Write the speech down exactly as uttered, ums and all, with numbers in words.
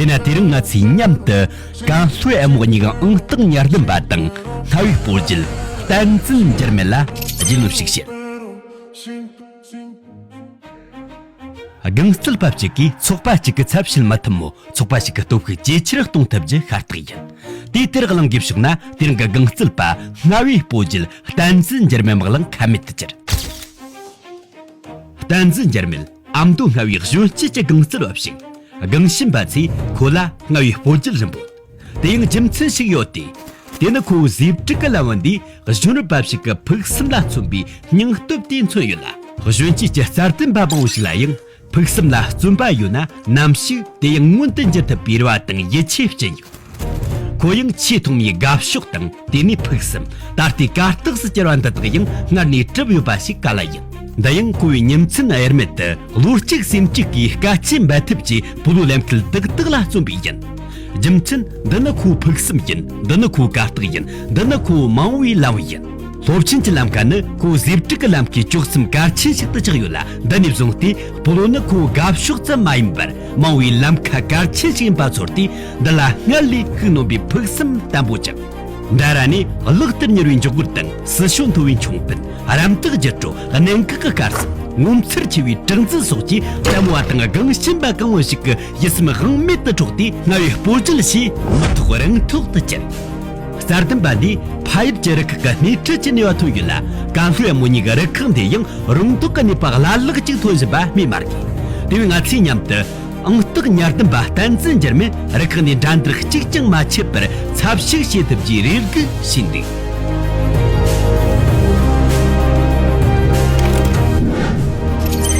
ན་དེ་རིང་ང་ཚོས་མཉམ་དུ་ཀན་ལྷོའི་ཨེ་མོ་གཉིས་ཀྱི་ཨང་རྟགས་ཉེར་བདུན་པ་དང་གནའ་བོའི་སྤོ་རྒྱུད་བསྟན་འཛིན་འགྱུར་མེད་ལ་རྒྱུས་ལོན་ཞིག་བྱེད། དགུན་རྩིད་པ་གཅིག་གིས་ཚོགས་པ་གཅིག་གི་ཚབ་བྱེད་མི་ཐུབ་མོད། ཚོགས་པ་ཞིག་གི་སྟོབས་ཤུགས་ཇེ་ཆེར་གཏོང་ཐུབ་རྒྱུ་ཤ་སྟག་ཡིན། དེའི་དེར་གླེང་དགོས་ཕྱོགས་ན། དེ་རིང་གི་དགུན་རྩིད་པ་གནའ་བོའི་སྤོ་རྒྱུད་བསྟན་འཛིན་འགྱུར་མེད་དམག་ལང་ཁ་མེད་དུ་གྱུར། བསྟན་འཛིན་འགྱུར་མེད་ཨ་མདོ་སྔ་བའི་གཞོན་སྐྱེས་ཀྱི་དགུན་རྩིད་པ་ཞིག་དགུན་ཤིན་པ་ཚེ་ཁོ་ལ་སྔ་བའི་སྤོ་རྒྱུད་རིམ་པོ། དེ་ཡང་རྒྱུ་མཚན་ཞིག་ཡོད་དེ། དེ་ནི་ཁོ་བོ་ཟས་ཕྲུག་གི་ལམ་བུ་འདིའི་གཞོན་ནུ་པ་ཞིག་གི་ཕུགས་བསམ་ལ་མཚོན་པའི་སྙིང་སྟོབས་དེ་མཚོན་ཡོད་ལ། གཞོན་སྐྱེས་ཀྱི་རྩ་ལྡན་པ་མང་བོ་ཞིག་ལ་ཡང་ཕུགས་བསམ་ལ་བརྩོན་པ་ཡོད་ན། ནམ་ཞིག་དེ་ཡང་མངོན་དུ་འགྱུར་ཐུབ་པའི་རེ་བ་དང་ཡིད་ཆེས་བསྐྱེད་ཡོད། ཁོ་ཡང་ཆེས་ཐོག་མའི་དགའ་ཕྱོགས་དང་། དེ་ནས་ཕུགས་བསམ། ད་ལྟའི་གར་སྟེགས་སུ་གྱུར་བ་འདི་དག་ཡང་སྔར་ནས་གྲུབ་ཡོད་པ་ཞིག་ག་ལ་ཡིན། འདི་ཡང་ཁོ་བོའི་ཉིན་མཚན་དབྱེར་མེད་དུ་བློ་གཅིག་སེམས་གཅིག་གིས་དཀའ་སྤྱད་འབད་འཐབ་ཀྱིས་སྤོ་ལོའི་ལམ་ཁྲིད་ཏག་ཏག་ལ་བརྩོན་པས་ཡིན། རྒྱུ་མཚན། འདི་ནི་ཁོའི་ཕུགས་བསམ་ཡིན། འདི་ནི་ཁོའི་གར་སྟེགས་ཡིན། འདི་ནི་ཁོའི་མ་འོངས་པའི་ལམ་བུ་ཡིན། སློབ་ཆེན་གྱི་ལམ་ཁ་ནི་ཁོའི་ཟས་ཕྲུག་གི་ལམ་ཁའི་དཀྱོགས་མཚམས་གལ་ཆེན་ཞིག་ཏུ་ཆགས་ཡོད་ལ། འདི་ནས་བཟུང་སྟེ་སྤོ་ལོ་ནི་ཁོའི་དགའ་ཕྱོགས་ཙམ་མ་ཡིན་པར་མ་འོངས་པའི་ལམ་ཁ་གལ་ཆེན་ཞིག་ཡིན་པ་ཚོར་ཏེ། འདི་ལ་སྔར་ལས་ཤུགས་སྣོན་པའི་ཕུགས་བསམ་བརྟན་པོ་བཅངས། འདྲ་ར་ནས་གླགས་ལྟར་མྱུར་བའི་མགྱོགས་རྒོལ་དང་། སྲི་ཞུ་མཐོ་བའི་མཆོང་འཕེན། རམ་འདེགས་རྒྱུ་སྤྲོད། གནད་འགག་གི་སྐར་གསུམ། ངོ་མཚར་ཆེ་བའི་གྲུ་འཛིན་སོགས་ཀྱིས་ལྟད་མོ་བ་དང་སྒང་ཞེན་པ་གང་བོ་ཞིག་གི་ཡིད་སེམས་དབང་མེད་དུ་འཕྲོག་སྟེ། སྔ་བའི་སྤོ་རྒྱུད་ཞེས་མི་ཐོགས་རང་ཐོགས་ཏུ་གྱུར། རྩ་ལྡན་པ་འདིས་ཕ་ཡུལ་གྱི་རུ་ཁག་གི་སྣེ་ཁྲིད་ཀྱི་ནུས་པ་ཐོན་ཡོད་ལ། ཀན་ལྷོའི་ཨེ་མོ་གཉིས་ཀྱི་རུ་ཁག་འདི་ཡང་རོང་འབྲོག་གི་གནས་པ་བླ་ལྷག་ཅིག་ཐོན་བཞིན་པ་སྨོས་མ་དགོས། དེ་བས་ང་ཚོས་མཉམ་དུ་ཨང་རྟགས་ཉེར་བདུན་པ་བསྟན་འཛིན་འགྱུར་མེད་རུ་ཁག་ནས་འགྲན་བསྡུར་གཅིག་ཀྱང་མ་ཆད་པར་ཚབ་ཞུགས་བྱེད་ཐུབ་རྒྱུའི་རེ་སྒུག་བྱས་འདུག།